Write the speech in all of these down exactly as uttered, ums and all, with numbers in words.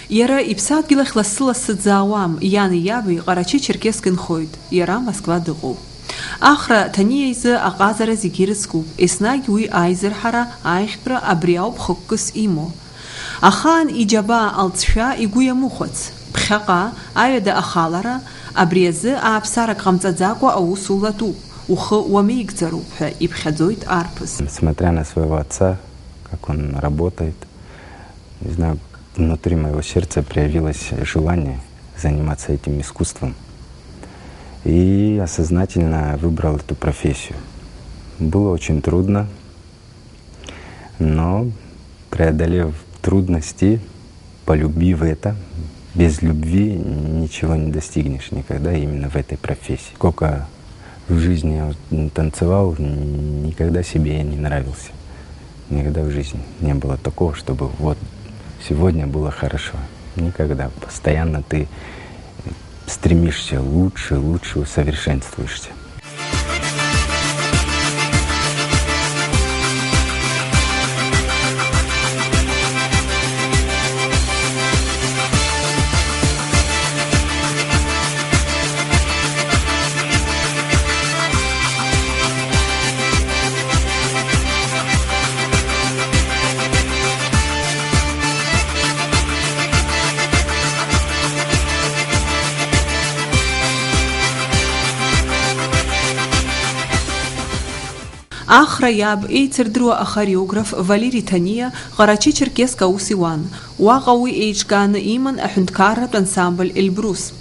Иара иԥсадгьыл ахь лассы-лассы дзаауам, иани иаби Ҟарачы-Черкесск инхоит, иара Москва дыҟоуп. Ахра Ҭаниа изы аҟазара зегьы ирыцкуп, еснагь уи аизырҳара, аиӷьтәра абри ауп хықәкыс имоу. Ахаан иџьабаа алҵшәа игәы иамыхәац, ԥхьаҟа, аҩада ахалара, абри азы ааԥсарак ҟамҵаӡакәа аус улатәуп, ухы уамеигӡароуп ҳәа иԥхьаӡоит арԥыс. Несмотря на своего отца, как он работает, не знаю, внутри моего сердца проявилось желание заниматься этим искусством. И я сознательно выбрал эту профессию. Было очень трудно, но, преодолев трудности, полюбив это, без любви ничего не достигнешь никогда именно в этой профессии. Сколько в жизни я вот не танцевал, никогда себе я не нравился. Никогда в жизни не было такого, чтобы вот сегодня было хорошо. Никогда. Постоянно ты стремишься лучше, лучше совершенствуешься. Ахра иаб еицырдыруа ахореограф Валери Ҭаниа Ҟарачы-Черкесск аус иуан. Уаҟа уи еиҿкааны иман аҳәынҭқарратә ансамбль Эльбрус.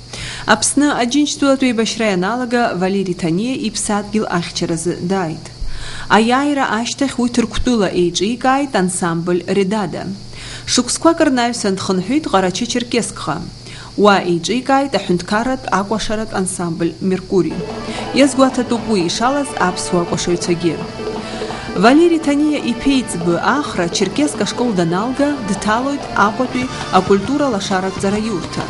Аԥсны Аџьынџьтәылатә еибашьра ианалага, Валери Ҭаниа иԥсадгьыл ахьчаразы дааит. Аиааира ашьҭахь уи Ҭырқәтәыла еиҿикааит ансамбль Редада. Шықәсқәак рнаҩсан дхынҳәит Ҟарачы-Черкесскҟа. Уа еиҿикааит аҳәынҭқарратә акәашаратә ансамбль Меркури. Иазгәаҭатәуп уи ишалаз аԥсуа акәашаҩцәагьы. Валери Ҭаниа иԥеиҵбы Ахра Черкесск ашкол даналга, дҭалоит Аҟәатәи акультура лашаратә ҵараиурҭа.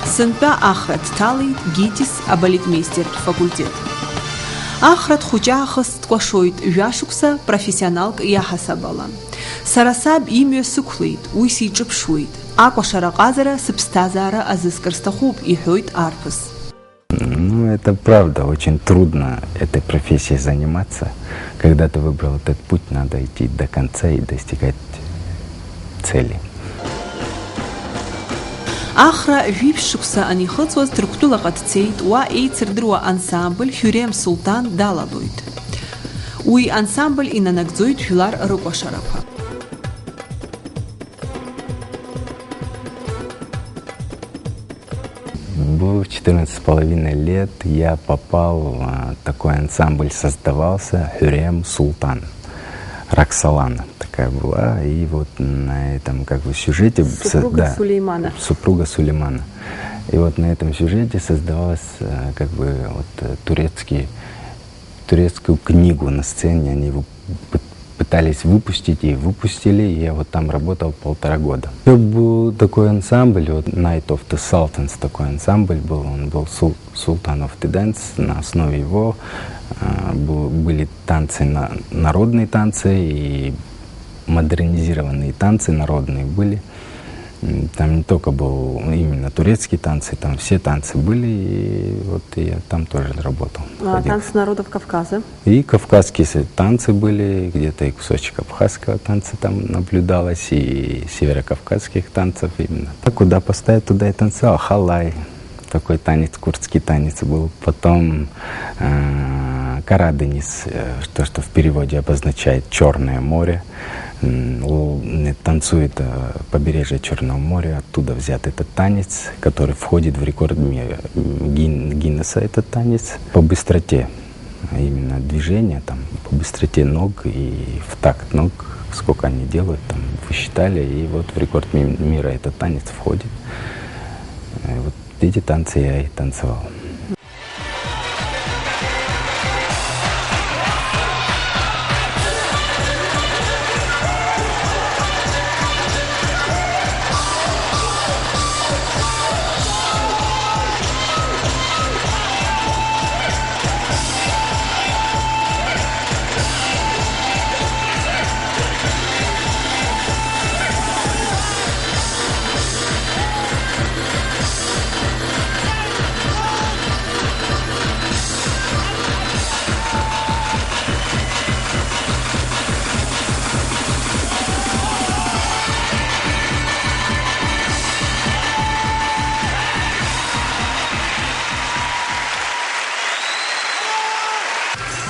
Сынтәа Ахра дҭалеит ГИТИС абалетмеистерстә факультет. Ахра дхәыҷаахыс дкәашоит жәашықәса профессионалк иаҳасаб ала. Сара саб имҩа сықәлеит, уи сиҿыԥшуеит. Акәашара ҟазара сыԥсҭазаара азыскыр сҭахуп, иҳәоит арԥыс. Ну, это правда, очень трудно этой профессией заниматься. Когда ты выбрал этот путь, надо идти до конца и достигать цели. Ахра жәиԥшь шықәса анихыҵуаз, Ҭырқәтәылаҟа дцеит, уа еицырдыруа ансамбль Хюрем Султан далалоит. Уи ансамбль инанагӡоит жәлар рыкәашарақәа. Было в четырнадцать с половиной лет, я попал, а, такой ансамбль создавался, Хюрем Султан. Роксолана такая была, и вот на этом, как бы, сюжете с-, Супруга да, Сулеймана. Супруга Сулеймана. И вот на этом сюжете создавалась, э, как бы, вот, э, турецкий, турецкую книгу на сцене, они его пы-, пытались выпустить и выпустили, и я вот там работал полтора года. Это был такой ансамбль, вот Night of the Sultans такой ансамбль был, он был Сул-, Sultan of the Dance, на основе его, э, бу-, были танцы, на-, народные танцы и модернизированные танцы народные были. М, там не только был именно турецкие танцы, там все танцы были, и вот я там тоже работал, ходил. А танцы народов Кавказа? И кавказские с-, танцы были, где-то и кусочек абхазского танца там наблюдалось, и северокавказских танцев именно. Так куда поставят, туда и танцевал. Халай. Такой танец, курдский танец был. Потом, э, Карадениз, э, то, что в переводе обозначает «Чёрное море». М, л-, н-, танцует, э, побережье Чёрного моря, оттуда взят этот танец, который входит в рекорд мира, м, Гин-, Гиннесса этот танец. По быстроте, а именно движения, там, по быстроте ног и в такт ног, сколько они делают, там, высчитали, и вот в рекорд ми-, мира этот танец входит. Э, вот эти танцы я и танцевал.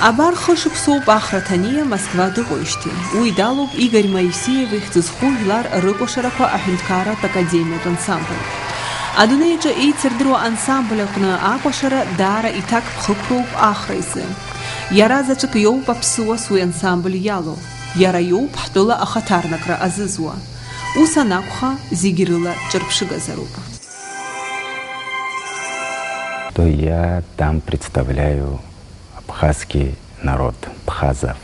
Абар хышықәсоуп Ахра Ҭаниа Москва дыҟоижьҭеи. Уи далоуп Игорь Моисеев ихьӡ зху жәлар рыкәашарақәа аҳәынҭқарратә академиатә ансамбль. Адунеиаҿы еицырдыруа ансамбль аҟны акәашара даара иҭакԥхықәроуп Ахра изы. Иара заҵәык иоуп аԥсуас уи ансамбль иалоу. Иара иоуп ҳтәыла ахаҭарнакра азызуа. Ус анакәха, зегь рыла ҿырԥшыгазароуп. То я там представляю абхазский народ, абхазов.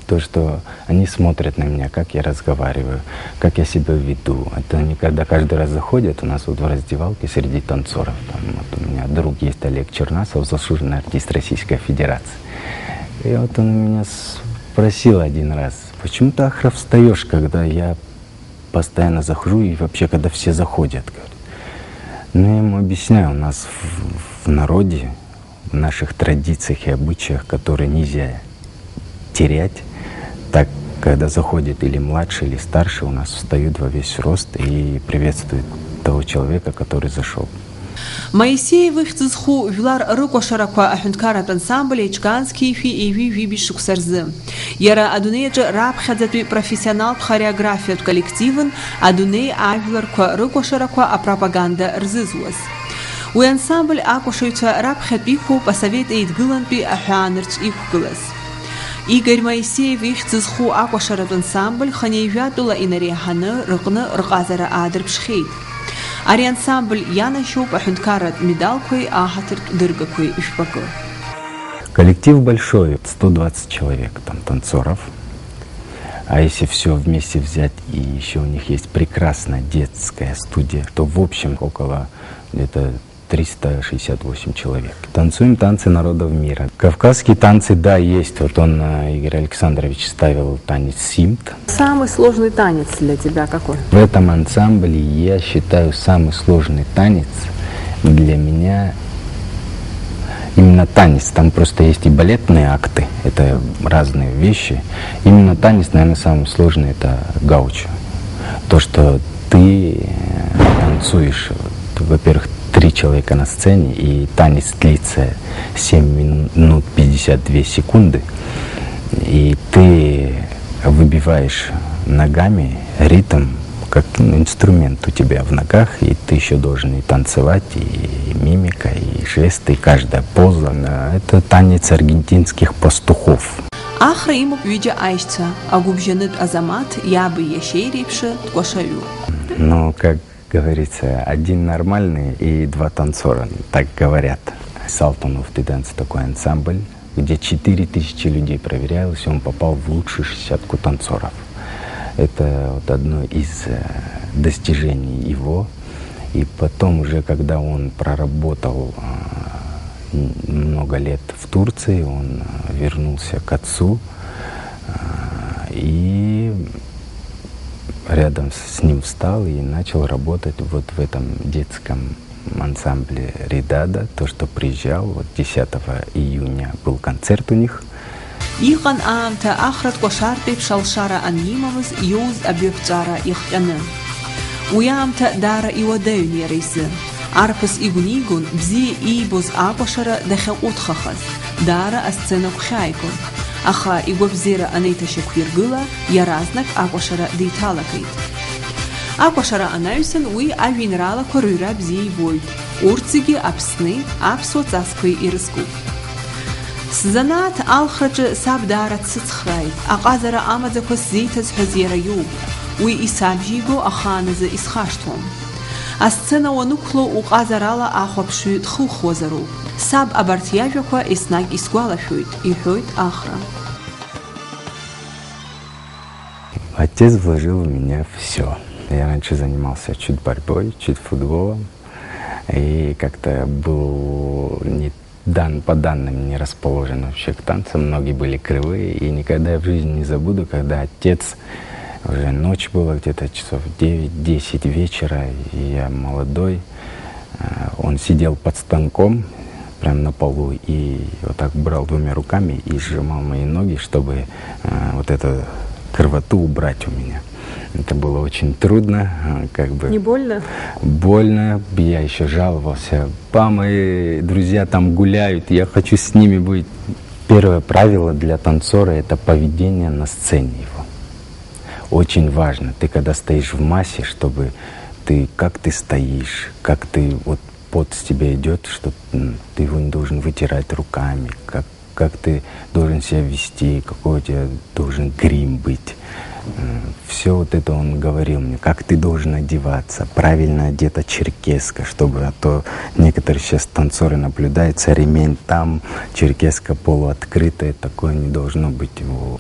То, что они смотрят на меня, как я разговариваю, как я себя веду. Это они когда каждый раз заходят, у нас вот в раздевалке среди танцоров, там, вот у меня друг есть Олег Чернасов, заслуженный артист Российской Федерации. И вот он меня спросил один раз: «Почему ты, Ахра, встаешь, когда я постоянно захожу и вообще, когда все заходят?» — говорит. Ну, я ему объясняю, у нас в, в народе, в наших традициях и обычаях, которые нельзя терять, так, когда заходит или младший, или старший, у нас встают во весь рост и приветствуют того человека, который зашел. Моисеев ихьӡ зху жәлар рыкәашарақәа аҳәынҭқарратә ансамбль еиҿкаан зқьи жәшәи ҩажәи жәибжь шықәса рзы. Иара адунеи аҿы раԥхьаӡатәи профессионалтә хореографиатә коллективын адунеи ажәларқәа рыкәашарақәа апропаганда рзызуаз. Уи ансамбль акәашаҩцәа раԥхьатәиқәоуп асовет еидгылантәи аҳәаанырцә иқәгылаз. Игорь Моисеев ихьӡ зху акәашаратә ансамбль хынҩажәа тәыла инареиҳаны рыҟны рҟазара аадырԥшхьеит. Ари ансамбль ианашьоуп аҳәынҭқарратә медалқәеи аҳаҭыртә дыргақәеи жәпакы. Коллектив большой, сто двадцать человек, там, танцоров. А если всё вместе взять, и ещё у них есть прекрасная детская студия, то в общем около где-то триста шестьдесят восемь человек. Танцуем танцы народов мира. Кавказские танцы, да, есть. Вот он, э, Игорь Александрович, ставил танец симт. Самый сложный танец для тебя какой? В этом ансамбле я считаю самый сложный танец для меня именно танец. Там просто есть и балетные акты, это разные вещи. Именно танец, наверное, самый сложный, это гаучо. То, что ты, э, танцуешь, вот, во-первых, три человека на сцене, и танец длится семь минут пятьдесят две секунды, и ты выбиваешь ногами ритм, как, ну, инструмент у тебя в ногах, и ты ещё должен и танцевать, и мимика, и жесты, и каждая поза. Это танец аргентинских пастухов. Ахра имоуп ҩыџьа аишьцәа, Агәыбжьанытә Азамаҭ иаби иашьеи реиԥш дкәашаҩуп. Ну, как говорится, один нормальный и два танцора, так говорят. Sultan of the Dance такой ансамбль, где четыре тысячи людей проверялось, и он попал в лучшую шестидесятку танцоров. Это вот одно из, э, достижений его. И потом уже, когда он проработал, а, н-, много лет в Турции, он, а, вернулся к отцу, а, и рядом с ним встал и начал работать вот в этом детском ансамбле «Редада», то, что приезжал, вот десятого июня был концерт у них. Иҟан аамҭа ахратә кәашартә еиԥш алшара анимамыз иоуз абҩаԥҵәара ихҟьаны. Уи аамҭа даара иуадаҩын иара изы. Арԥыс игәнигон бзиа иибоз акәашара дахьаҟәыҭхахаз, даара асцена гәхьааигон. Аха игәабзиара анеиҭашьақәиргыла, иаразнак акәашара деиҭалагеит. Акәашара анаҩсан уи ажәеинраалақәа рыҩра бзиа ибоит. Урҭ зегьы Аԥсни аԥсуа ҵасқәеи ирызкуп. Сзанааҭ алхраҿы саб даара дсыцхрааит, аҟазара амаӡақәа сзеиҭазҳәаз иара иоуп. Уи исабжьеиго ахааназы исхашҭуам. Асцена уанықәло уҟазарала ахәаԥшҩы дхухуазароуп. Саб абарҭ иажәақәа еснагь исгәалашәоит, иҳәоит Ахра. Отец вложил в меня всё. Я раньше занимался чуть борьбой, чуть футболом. И как-то был не дан-, по данным не расположен вообще к танцам. Ноги были кривые. И никогда я в жизни не забуду, когда отец, уже ночь была, где-то часов девять-десять вечера, и я молодой, э, он сидел под станком, прям на полу, и вот так брал двумя руками и сжимал мои ноги, чтобы, э, вот эту кривоту убрать у меня. Это было очень трудно, э, как бы. Не больно? Больно. Я ещё жаловался: «Па, мои друзья там гуляют, я хочу с ними быть». Первое правило для танцора — это поведение на сцене его. Очень важно, ты когда стоишь в массе, чтобы ты, как ты стоишь, как ты, вот пот с тебя идет, что м, ты его не должен вытирать руками, как, как ты должен себя вести, какой у тебя должен грим быть. Все вот это он говорил мне, как ты должен одеваться, правильно одета черкеска, чтобы, а то некоторые сейчас танцоры наблюдаются, ремень там, черкеска полуоткрытая, такое не должно быть.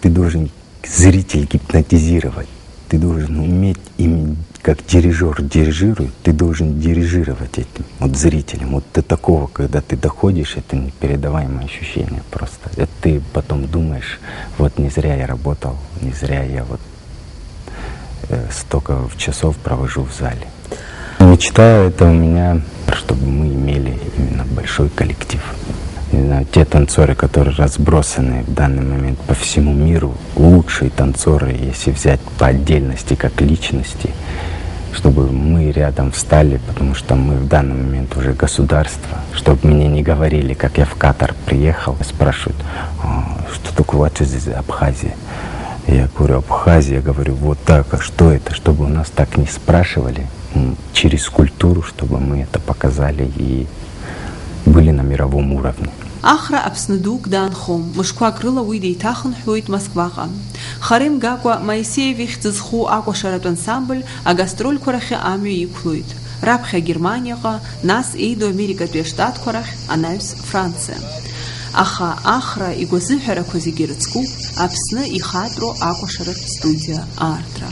Ты должен зритель гипнотизировать. Ты должен уметь им, как дирижер дирижирует, ты должен дирижировать этим, вот зрителем. Вот до такого, когда ты доходишь, это непередаваемое ощущение просто. Это ты потом думаешь, вот не зря я работал, не зря я вот э, столько часов провожу в зале. Мечта — это у меня, чтобы мы имели именно большой коллектив. Не знаю, те танцоры, которые разбросаны в данный момент по всему миру, лучшие танцоры, если взять по отдельности как личности, чтобы мы рядом встали, потому что мы в данный момент уже государство, чтобы мне не говорили, как я в Катар приехал, спрашивают, «А, что такое, what is Абхазия?» Я говорю, Абхазия, говорю, вот так, а что это? Чтобы у нас так не спрашивали, через культуру, чтобы мы это показали и были на мировом уровне. Ахра Аԥсны дук даанхом, мышқәак рыла уи деиҭахынҳәуеит Москваҟа. Хара имгакәа Моисеев ихьӡ зху акәашаратә ансамбль агастрольқәа рахьы амҩа иқәлоит. Раԥхьа Германиаҟа, нас Еидо Америкатәи аштатқәа рахь, анаҩс Франциа. Аха Ахра игәазыҳәарақәа зегьы ирыцкуп Аԥсны ихатәроу акәашаратә студиа аартра.